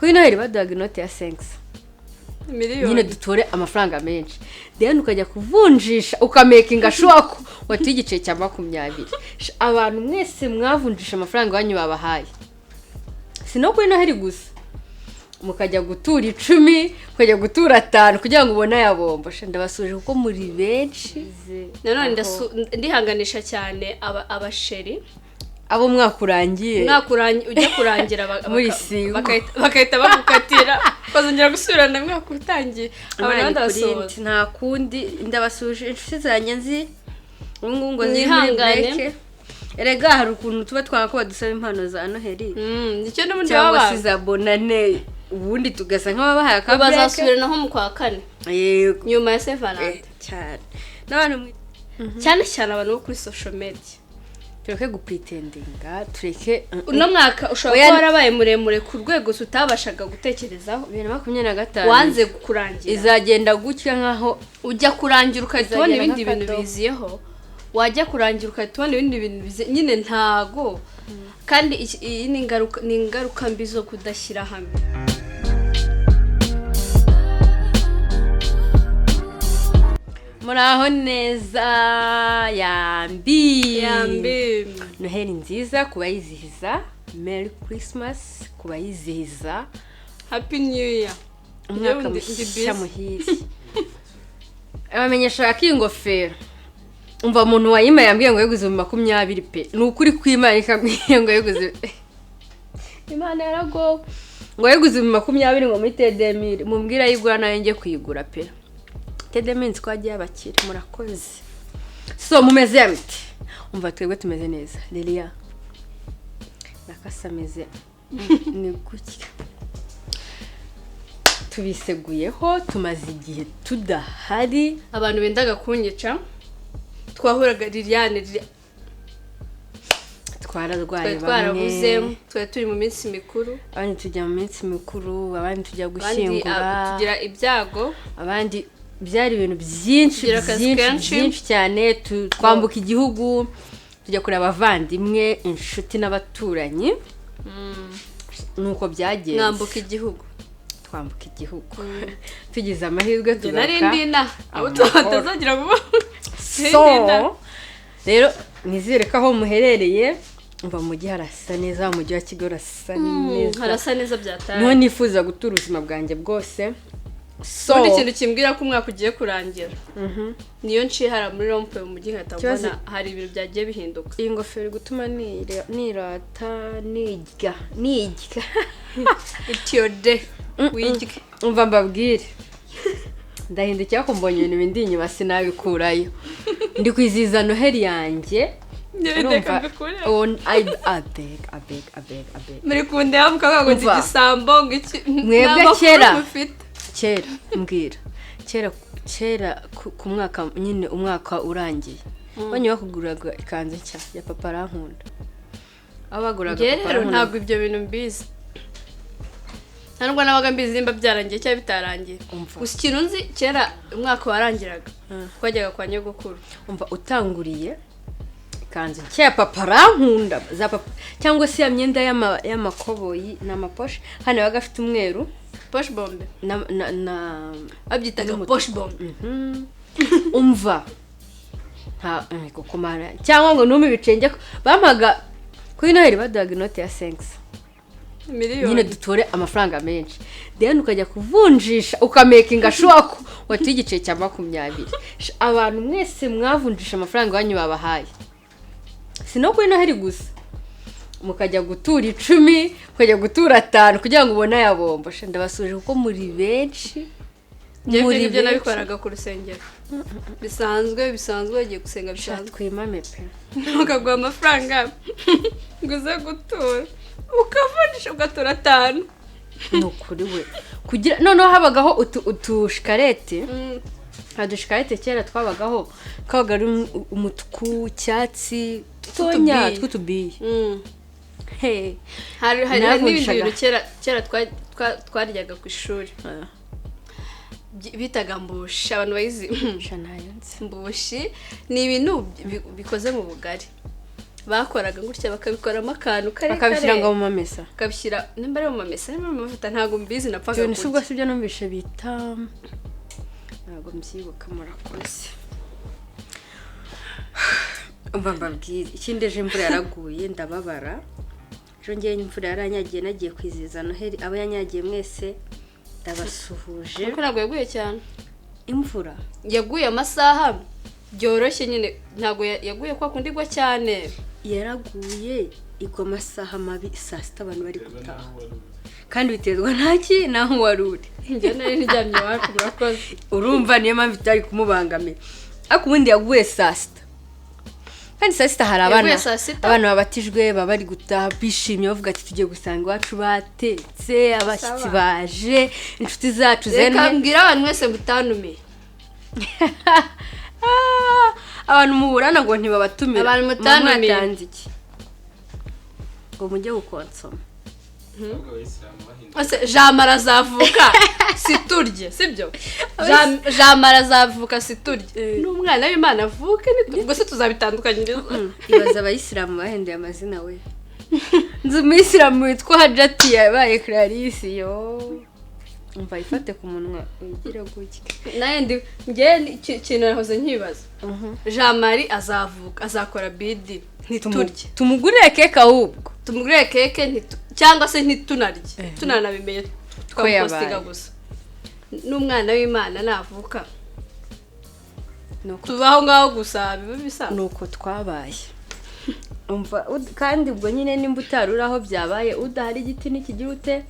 Kuri Noheli baduhaga inoti ya senkisa miliyoni nyine dutore amafaranga menshi, then ukajya kuvunjisha ukamakinga sure ko watuye igiceri cya 20. Abantu mwese mwavunjisha amafaranga iwanyu babahaye, si no kuri Noheli gusa, mukajya gutura 10, mukajya gutura 5 kugira ngo ubone aya bombo. Ndabasuje kuko muri benshi. Nanone ndihanganisha cyane abasheri abo umwaka urangiye, umwaka ujya kurangira Muri single. Bagahita bagukatira, bazongera gusubirana umwaka utangiye. Aba Imana nabo ndabasuhuza. ikurinde, nta kundi. Ndabasuje inshuti zanjye nzi ubu ngubu ngo ziri muri Mwihangane. break. Erega hari ukuntu tuba twanga ko badusaba impano za Noheli Nicyo n'ubundi cyangwa baba se za Bonane, ubundi tugasa nk'ababahaye aka break. Bazasubirana nko mu kwa kane, Yego. nyuma ya Saint Valentin. Cyane n'abantu Cyane cyane abantu bo kuri social media. Tureke gupretendinga, tureke. Uno mwaka ushobora Oya, kuba warabaye muremure ku rwego tutabashaga gutekerezaho. 2025 Wanze kurangira. izagenda gutya nkaho Ujya kurangira ugahita ubona Izagera ibindi bintu nk'akadobo. biziyeho, wajya kurangira ugahita ubona ibindi bintu biziye nyine ntago. Kandi iyi ni ingaruka mbi zo kudashyira hamwe. Muraho neza, yambi. Yambi. Noheli nziza ku bayizihiza, Merry Christmas ku bayizihiza. Happy New Year. Umwaka Njyewe ndi mushya busy. muhire. Abamenyesha ko iyi ngofero, umva, umuntu wayimpaye yambwiye ngo yayiguze mu 20 pe. Ni ukuri kw'Imana, ikambwiye ngo yayiguze, Imana yaragowe, ngo yayiguze mu 20, ngo muri tedemire. Mumbwire ayigura nayo njye kuyigura pe. Tedemire nzi ko hagiye abakire. Murakoze. So mumeze mute? Umva, twebwe tumeze neza. Lilia nakasameze ni gutya. Tubiseguyeho, tumaze igihe tudahari. Abantu bendaga kunyica, twahuraga Liliane. Twararwaye. Twari twarabuze. Bamwe Twari turi mu minsi mikuru. Abandi tujya mu minsi mikuru, abandi tujya Abandi gushyingura, tugira ibyago. Abandi byari ibintu byinshi Tugira akazi byinshi kenshi. byinshi cyane. Twambuka igihugu tujya kureba abavandimwe, inshuti n'abaturanyi, nuko byagenze. Mwambuka igihugu. Twambuka igihugu, tugize amahirwe Njye nari tugaruka ndi inaha abo amahoro. Batazagira vuba. So rero nizere ko aho muherereye, umva, mu mujyi harasa neza, mu mujyi wa Kigali urasa neza. Harasa neza byataye. Niho nifuza gutura ubuzima bwanjye bwose. So Ubundi ikintu kimbwira ko umwaka ugiye kurangira, niyo nciye hariya muri rond-point mu mujyi, nkahita mbona hari ibintu byagiye bihinduka. Iyi ngofero iri gutuma nirata, nirya, nirya. It's your day, wige. Umva mbabwire, ndahindukira ko mbonye ibintu bindi inyuma, sinabikurayo. Ndi kwizihiza Noheli yanjye. Reka mbikure. Abeg, abeg, abeg, abeg. Muri kundeba mukavuga ngo ndi Umva. igisambo, ngo iki. Mwebwe Nta makuru kera. mufite. Kera, mbwira, kera kera ku mwaka nyine, umwaka urangiye, banyu bakuguraga ikanzu nshya ya Papa Arankunda, aho baguraga Njye Papa rero Arankunda. ntabwo ibyo bintu mbizi, nta nubwo nabaga mbizi nimba byarangiye cyangwa bitarangiye. Umva. Gusa ikintu nzi, kera umwaka warangiraga twajyaga kwa nyogokuru. Umva, utanguriye ikanzu nshya ya Papa Arankunda za papa, cyangwa se ya myenda y'amakoboyi n'amaposhe, hano yabaga afite umweru Poche bombe. na Babyitaga N'umutuku. Poche bombe. Umva, nta kuko mana, cyangwa ngo nume ibicenge bampaga kuri Noheli baduhaga inoti ya senkisa Miliyoni. nyine dutore amafaranga menshi, then ukajya kuvunjisha ukamakinga sure ko watuye igiceri cya 20. Abantu mwese mwavunjisha amafaranga iwanyu babahaye, si no kuri Noheli gusa, mukajya gutura 10, mukajya gutura 5 kugira ngo ubone aya bombo. Ndabasuje kuko muri benshi. Njye Muri ibyo ngibyo benshi. nabikoraga ku rusengero bisanzwe, bisanzwe, bagiye gusenga bisanzwe. Twimame pe. Ukaguha amafaranga ngo uze gutura, ukavunjisha ugatura 5. Ni ukuri we, kugira noneho habagaho utushikarete, udushikarete kera twabagaho kabaga ari umutuku, icyatsi, dutonya. Tw'utubiye. Tw'utubiye. Hey. Hari n'ibindi Naravunjishaga. bintu kera kera twaryaga ku ishuri, bitaga mbushi, abantu bayizi. Sha, ntayo nzi. Mbushi ni ibintu bikoze mu bugari. Bakoraga gutya, bakabikoramo akantu karekare. Bakabishyira ngo mu mamesa. Bakabishyira, nimba ari mu mamesa, nimba ari mu mavuta, ntabwo mbizi, napfaga Ibyo si ubwo kurya. Si byo numvishe bita, ntabwo mbyibuka, murakoze. Umva mbabwire ikindi, ejo imvura yaraguye ndababara. Ejo ngewe imvura yaranyagiye, nagiye kwizihiza Noheli. Abo yanyagiye mwese ndabasuhuje. Kuko ntabwo yaguye cyane. Imvura yaguye amasaha byoroshye nyine, ntabwo yaguye kwa kundi igwa cyane. Yaraguye, igwa amasaha mabi, saa 6 abantu bari gutaha, kandi biterwa ntaki naho wari uri. Njye nari ndyamye iwacu, murakoze. Urumva niyo mpamvu itari kumubangamira, ariko ubundi yaguye saa 6, kandi saa 6 hari abana Yaguye saa 6? Abana babatijwe baba bari gutaha bishimye, bavuga ati: "Tugiye gusanga iwacu batetse, abashyitsi Sawa. baje, inshuti zacu." Reka zene mbwire abantu mwese mutanumiye. Ah, abantu muburana ngo ntibabatumira. Abantu Muba mutanumiye. mwatanze iki ngo mujye gukonsoma? Ese Jamara azavuka siturye, sibyo? Jamara azavuka siturye, n'umwana w'Imana avuke ubwo se tuzabitandukanyiriza? Ibaza abayisilamu bahinduye amazina we. Nzi umuyisilamu witwa Hajati yabaye Clarisse. Yo, umva, ifate ku munwa wigire gutya. Nawe ndi njye ikintu nahoze nkibaza: Jean Marie azavuka, azakora bidi, ntiturye? Tumugurire keke ahubwo. Tumugurire keke, cyangwa se ntitunarye, tunanabimenye tukamupostinga Yabaye. gusa. N'umwana w'Imana navuka Nuko tubaho ngaho gusa, biba bisanzwe. Nuko twabaye. Umva, kandi ubwo nyine nimba utari uri aho byabaye, udahari igiti ntikigira ute?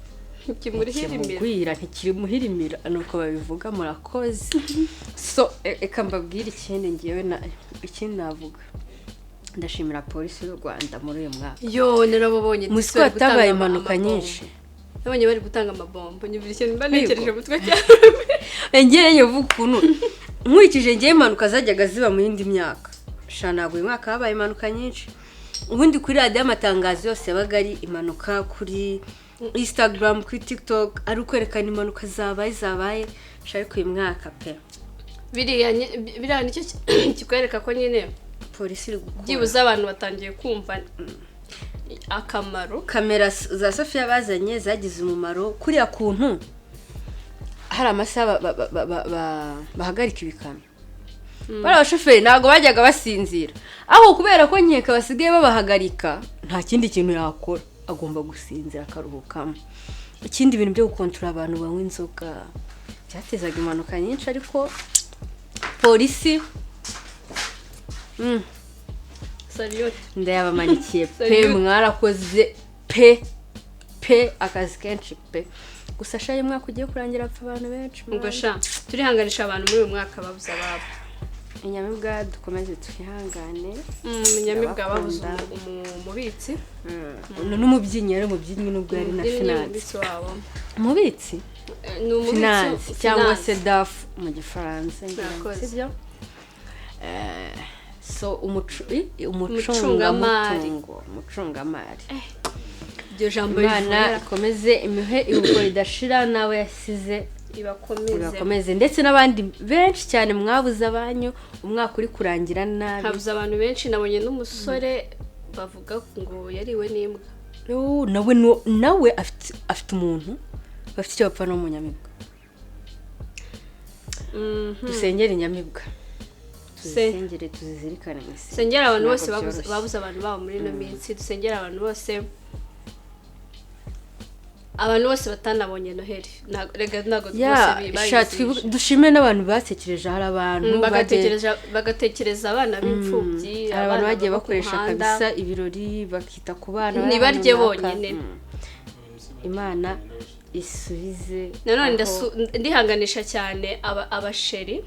Kimuhirimira. Kimugwira, ntikirimuhirimira, nuko babivuga. Murakoze. So reka mbabwire ikindi, ngewe na ikindi navuga, ndashimira Polisi y'u Rwanda muri uyu mwaka. Yo, narababonye. Muzi ko bari gutanga hatabaye impanuka amabombo. nyinshi. Nabonye bari gutanga amabombo, nyumvira ikintu mba ntekereje mu mutwe cyane. Ngewe nyovuga ukuntu nkurikije ngewe impanuka zajyaga ziba mu yindi myaka, sha, ntabwo uyu mwaka habaye impanuka nyinshi. Ubundi kuri radiyo amatangazo yose yabaga ari impanuka, kuri Instagram, kuri TikTok ari ukwerekana impanuka zabaye. Sha, ariko uyu mwaka pe. Biriya nicyo kikwereka ko nyine Polisi iri gukora. byibuze abantu batangiye kumva akamaro. Kamera za Sofiya bazanye zagize umumaro. Kuriya kuntu hari amasaha bahagarika ibikamyo, bariya abashoferi ntabwo bajyaga basinzira aho, kubera ko nkeka basigaye babahagarika, nta kindi kintu yakora, agomba gusinzira akaruhukamo. Ikindi, ibintu byo gukontorora abantu banywa inzoga byatezaga impanuka nyinshi, ariko polisi Salute. ndayabamanikiye pe. Salute. Mwarakoze pe pe, akazi kenshi pe. Gusa sha, uyu mwaka ugiye kurangira apfa abantu benshi. Ubwo sha, turihanganisha abantu muri uyu mwaka babuze ababo. Inyamibwa, dukomeze twihangane. Inyamibwa babuze Ndabakunda. umubitsi. N'umubyinnyi, yari umubyinnyi nubwo yari na Umubyinnyi, finance. umubitsi wabo. Umubitsi. Ni umubitsi. Finance cyangwa se Finance. DAF mu Gifaransa, ngira ngo. Murakoze. Sibyo? So Umucungamari. umucungamutungo, umucungamari. Iryo jambo Imana rivura. ikomeze imihe iruhuko ridashira n'abo yasize. Ibakomeze. Ibakomeze, ndetse n'abandi benshi cyane mwabuze abanyu umwaka uri kurangira nabi. Habuze abantu benshi. Nabonye n'umusore bavuga ngo yariwe n'imbwa. Oh, nawe nawe afite umuntu bafite icyo bapfa n'umunyamibwa. Dusengere inyamibwa, tuzisengere, tuzizirikane mu isi. Dusengera abantu bose Ntabwo babuze byoroshye. babuze abantu babo muri ino minsi. Dusengera abantu bose, abantu bose batanabonye Noheli. Rega ntabwo Ya, bose sha, bayizihije. Dushime n'abantu batekereje. Hari abantu Bagatekereza abana b'imfubyi, hari abantu abana bagiye baba ku bakoresha muhanda. kabisa ibirori, bakita ku bana bari Ntibarye ahantu runaka. bonyine. Imana isubize Nanone ndihanganisha cyane abasheri.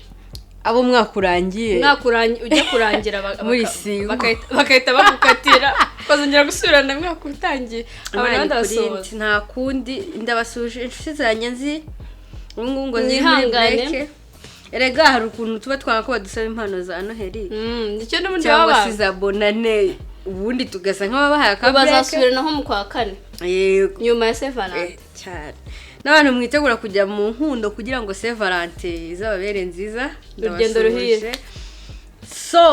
Abo umwaka urangiye. Umwaka ujya kurangira Muri single. bagahita bagukatira, ukazongera gusubirana umwaka utangiye. Abantu Imana ndabasuhuza. ikurinde, nta kundi. Ndabasuhuje inshuti zanjye nzi ubu ngubu ngo ziri muri Mwihangane. break. Erega hari ukuntu tuba twanga ko badusaba impano za Noheli Nicyo n'ubundi cyangwa baba se za Bonane, ubundi tugasa nk'ababahaye aka break. Bazasubirana nko mu kwa kane, Yego. nyuma ya Saint Valentin. Cyane. N'abantu mwitegura kujya mu nkundo kugira ngo Saint Valentin izababere nziza, Urugendo ndabasuhuje. ruhire. So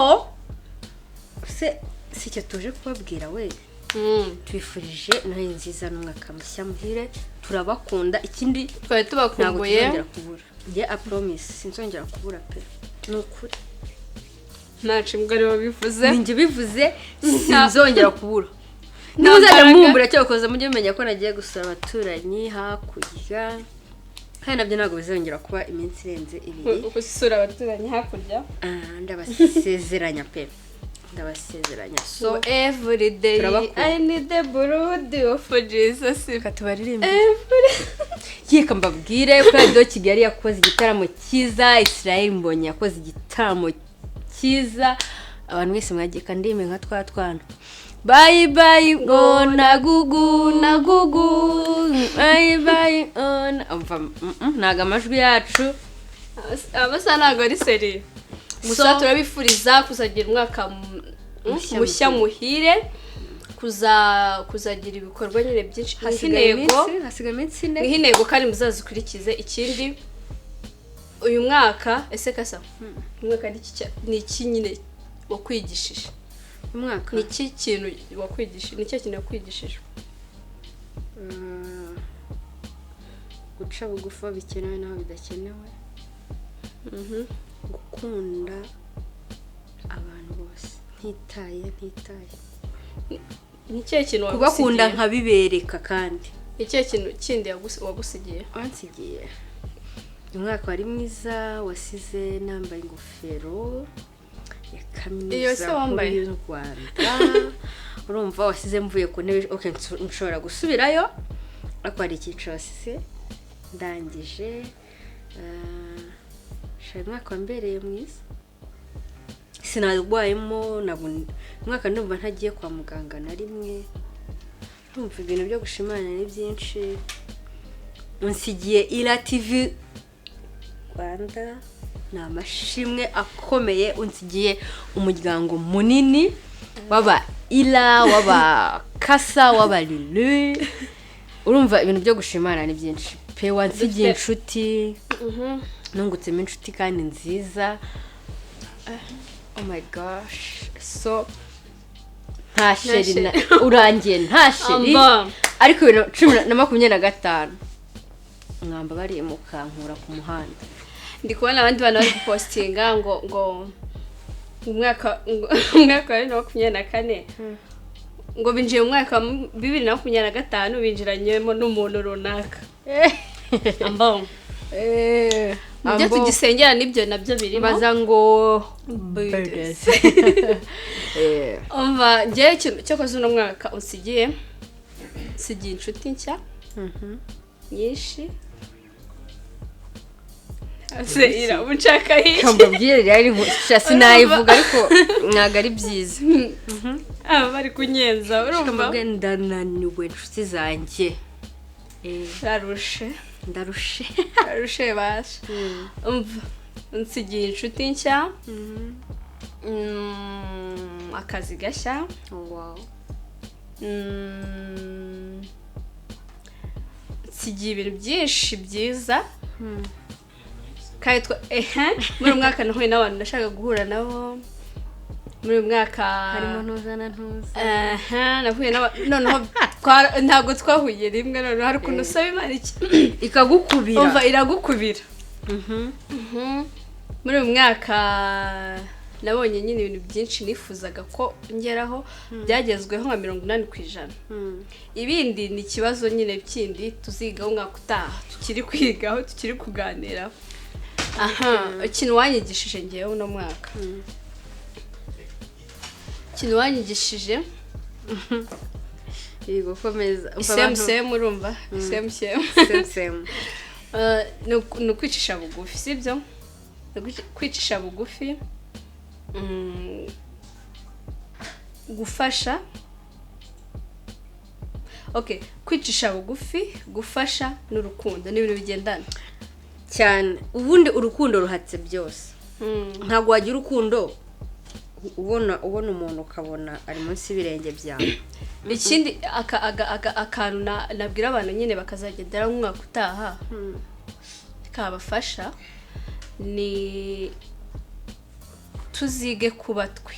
se Si icyo tuje kubabwira we. Tubifurije Noheli nziza n'umwaka mushya muhire. Turabakunda. Ikindi, Twari ntabwo tubakumbuye. tuzongera kubura. Njye, I promise, sinzongera kubura pe, ni ukuri. Nta nshingwa aribo bivuze. Ninjye bivuze, sinzongera kubura. Nta Nimuzajya mbaraga. mumbura, cyakoze mujye mumenya ko nagiye gusura abaturanyi hakurya, kandi nabyo ntabwo bizongera kuba iminsi irenze 2. Gusura abaturanyi hakurya. Ah, ndabasezeranya pe, ndabasezeranya. So every day Turabakunda. I need the blood of Jesus. Reka tubaririmbe. Every Yeka mbabwire ko Radiyo Kigali yakoze igitaramo cyiza, Israel Mbonyi yakoze igitaramo cyiza. Abantu mwese mwagiye, kandime nka twa twana: "Bye bye ona gugu na gugu, bye bye ona." Umva, ntabwo amajwi yacu Amasaha ntabwo ari sérieux gusa. So- Turabifuriza kuzagira umwaka Mushya. Mushya Muhire. muhire, kuzagira ibikorwa nyine byinshi. Hasigaye Nk'intego iminsi, hasigaye iminsi 4. Nk'intego kandi muzazikurikize. Ikindi, uyu mwaka, ese kasa, uyu mwaka ni iki ni iki nyine wakwigishije? Umwaka? Ni iki kintu wakwigishije, ni ikihe kintu wakwigishije? Guca bugufi aho bikenewe n'aho bidakenewe, gukunda abantu bose ntitaye. Ni ikihe kintu Kubakunda wagusigiye? nkabibereka kandi. Ni ikihe kintu kindi wagusigiye? Wansigiye, umwaka wari mwiza, wasize nambaye ingofero ya Iyo Kaminuza se Nkuru wambaye? y'u Rwanda. Urumva, wasize mvuye ku ntebe. Okay, nshobora gusubirayo, ariko hari icyiciro wasize ndangije. Sha, umwaka wambereye mwiza, sinarwayemo ntabwo. Umwaka ndumva ntagiye kwa muganga na rimwe. Ndumva ibintu byo gushimana ni byinshi. Nsigiye Ira TV Rwanda, ni amashimwe akomeye. Unsigiye umuryango munini w'aba Ira, w'aba Kasa, w'aba Lulu. Urumva, ibintu byo gushimana ni byinshi pe. Wansigiye inshuti, nungutsemo inshuti kandi nziza. Oh my gosh, so nta chéri urangiye, nta chéri. Amba. Ariko 2025 mwamba bariye mukankura ku muhanda. Ndi kubona abandi bantu bari gupostinga ngo umwaka wa 2024, ngo binjiye mu mwaka wa 2025 binjiranyemo n'umuntu runaka. Ambo, mu byo Ambo. tugisengera nibyo nabyo birimo. Baza ngo Birthdays. Umva, njyewe ikintu cyakoze uno mwaka unsigiye, nsigiye inshuti nshya nyinshi. Ese Ira, ubu nshaka iki? Mbabwire rero, sinayivuga, ariko ntabwo ari byiza. Aba bari kunyenza, urumva. Mbabwire, ndananiwe, inshuti zanjye. Rarushe. Ndarushe. Rarushe basha. Umva, nsigiye inshuti nshya, akazi gashya. Wow. Nsigiye ibintu byinshi byiza kandi ehe, muri uyu mwaka nahuye n'abantu nashaka guhura nabo muri uyu mwaka. Harimo ntuza na ntuza. Aha, nahuye noneho ntabwo twahuye rimwe. Noneho hari ukuntu usaba Imana iki Ikagukubira. Umva, iragukubira. Muri uyu mwaka nabonye nyine ibintu byinshi nifuzaga ko ngeraho byagezweho nka 80%. Ibindi ni ikibazo nyine kindi tuzigaho umwaka utaha, tukiri kwigaho, tukiri kuganiraho. Aha, ikintu wanyigishije ngewe uno mwaka, ikintu wanyigishije. Yego, komeza. Same same, urumva, same same. Same same. Ni ukwicisha bugufi, sibyo? Ni kwicisha bugufi, gufasha. Okay, kwicisha bugufi, gufasha n'urukundo ni ibintu bigendana. Cyane. Ubundi urukundo ruhatse byose. Ntabwo wagira urukundo ubona umuntu ukabona ari munsi y'ibirenge byawe. Ikindi, akantu nabwira abantu nyine bakazagendera nk'umwaka utaha kabafasha ni tuzige kuba twe.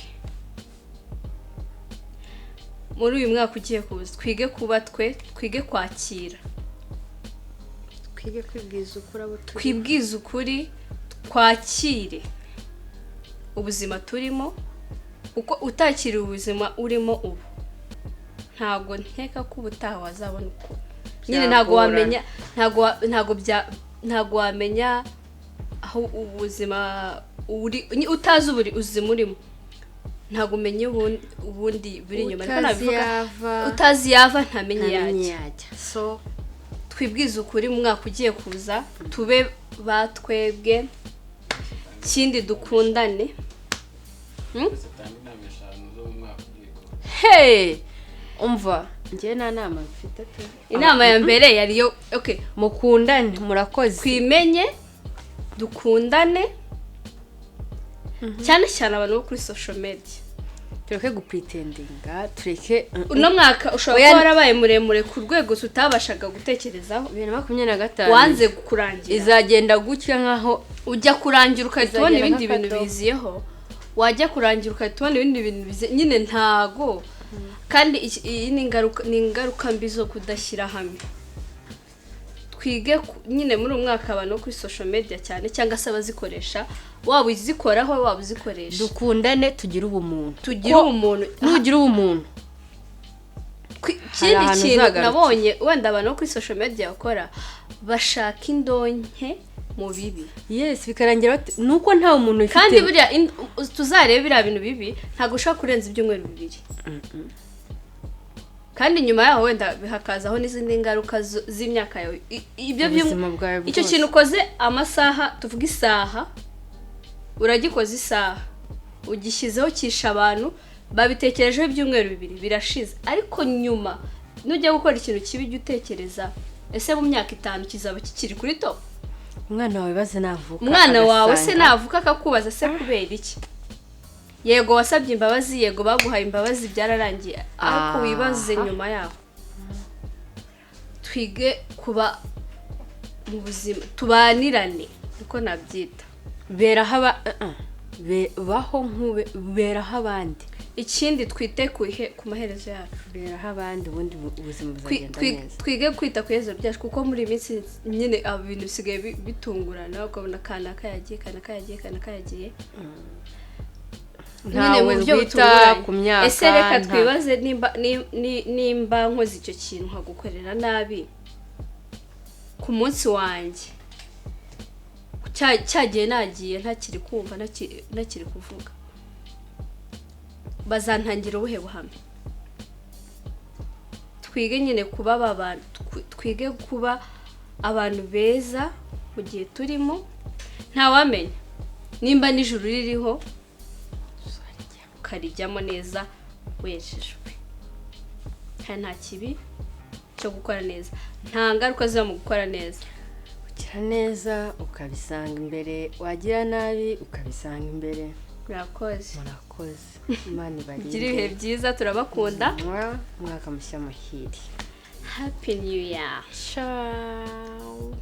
Muri uyu mwaka ugiye kuza, twige kuba twe, twige kwakira. Twige kwibwiza ukuri abo turi. Twibwize ukuri, twakire ubuzima turimo, kuko utakiriye ubuzima urimo ubu, ntabwo nkeka ko ubutaha wazabona uko nyine, ntabwo Byagorana. wamenya, ntabwo wamenya aho ubuzima uri utazi ubuzima urimo, ntabwo umenya ubundi buri inyuma. Niko Utazi nabivuga. yava, Utazi yava ntamenye ntamenye yajya. Yajya. So Twibwize ukuri, mu mwaka ugiye kuza tube batwebwe. Ikindi, dukundane. Twese tanga inama eshanu zo mu mwaka ugiye kuza. Hey, umva, njyewe nta nama mfite pe. Inama ya mbere yari yo, okay. Mukundane, murakoze. Twimenye, dukundane, cyane cyane abantu bo kuri social media. Tureke gupretendinga, tureke. Uno mwaka ushobora Oya, kuba warabaye muremure ku rwego tutabashaga gutekerezaho. 2025 Wanze kurangira. izagenda gutya nkaho Ujya kurangira ugahita ubona Izagera ibindi bintu nk'akadomo. biziyeho, wajya kurangira ugahita ubona ibindi bintu biziye nyine, ntago. Kandi iyi ni ingaruka mbi zo kudashyira hamwe. Twige nyine muri uyu mwaka, abantu bo kuri social media cyane cyangwa se abazikoresha, waba uzikoraho, waba uzikoresha, Dukundane, tugire ubumuntu. Tugire Ko ubumuntu. Nugira ubumuntu, hari Ikindi ahantu kintu uzagarukira. nabonye wenda abantu bo kuri social media bakora, bashaka indonke mu bibi. Yes, bikarangira nuko nta muntu ufite. Kandi buriya tuzarebe biriya bintu bibi, ntabwo ushobora kurenza ibyumweru 2, kandi nyuma yaho wenda hakazaho n'izindi ngaruka z'imyaka yawe. Ibyo Ubuzima bwawe icyo bwose. kintu ukoze amasaha, tuvuge isaha, uragikoze isaha, ugishyizeho, kisha abantu babitekerejeho, ibyumweru 2 birashize. Ariko nyuma nujya gukora ikintu kibi, jya utekereza: ese mu myaka 5 kizaba kikiri kuri top? Umwana wawe baze navuka, Umwana wawe se agasanga- navuka akakubaza se kubera iki? Yego wasabye imbabazi, yego baguhaye imbabazi, byararangiye, ariko wibaze nyuma yaho. Twige kuba mu buzima, tubanirane, niko nabyita. Beraho aba baho nk'ube, beraho abandi. Ikindi, twite ku maherezo yacu. Beraho abandi, ubundi ubuzima buzagenda neza. Twige kwita ku iherezo ryacu, kuko muri iyi minsi nyine aba ibintu bisigaye bitungurana, ukabona kanaka yagiye, kanaka yagiye, kanaka yagiye nyine mu Ntawe buryo wita butunguranye. ku myaka. Ese reka twibaze, nimba nimba nkoze icyo kintu nkagukorera nabi ku munsi wanjye, cyagiye nagiye ntakiri kumva, ntakiri kuvuga, bazantangira ubuhe buhamya? Twige nyine kuba ba bantu, twige kuba abantu beza mu gihe turimo. Ntawamenya nimba n'ijuru ririho, ukarijyamo neza wejejwe, kandi nta kibi cyo gukora neza, nta ngaruka ziba mu gukora neza. Ugira neza ukabisanga imbere, wagira nabi ukabisanga imbere. Murakoze. Murakoze, Imana ibarinde. Mugire ibihe byiza, turabakunda. Umwaka mushya muhire. Happy New Year. Ciao.